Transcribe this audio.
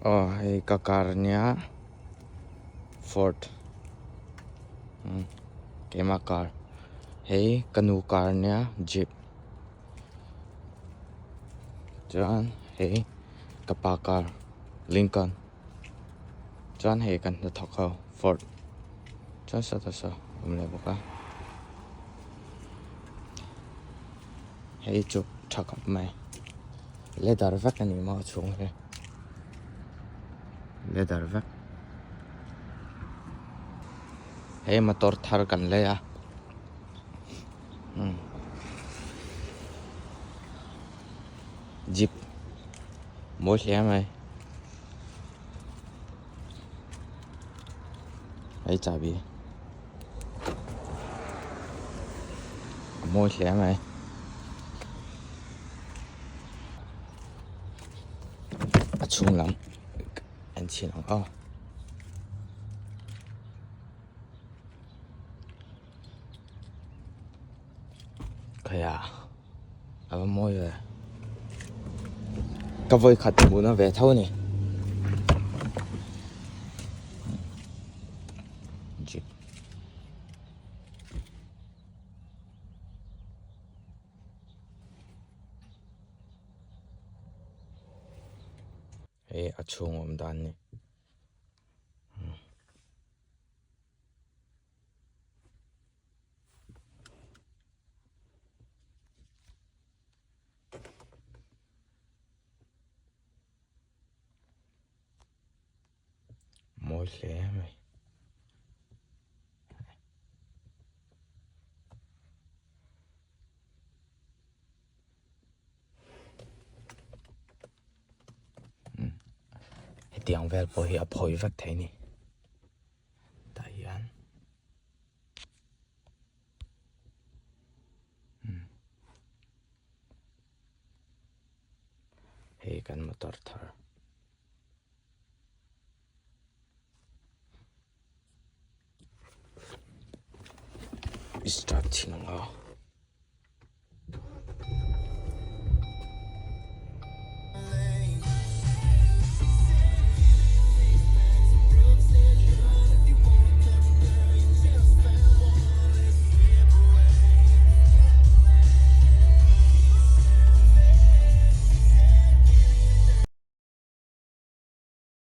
Aw hei ka car ania ford keimah car hei ka nu car ania jeep chuan hei ka pa car lincoln chuan hei kan hnathawk ho ford chuan sawtah saw a awm leh bawk a hei chu tha khawp mai. Leather vek a ni maw a chhung hi leather vek hei motor thar kan lei a umm jeep mawi hle mai hei chahbi a mawi hle mai. A chhung lam an chhin ang aw. Khaia a va mawi ve. Ka vawi khat hmuhna ve tho a ni. Jeep. Hei a chhung awm dan ni. Mawi hle mai. Hetiang vel pawh hi a phawi vek thei a ni tah hian hei kan motor thar. Start chhin ang a.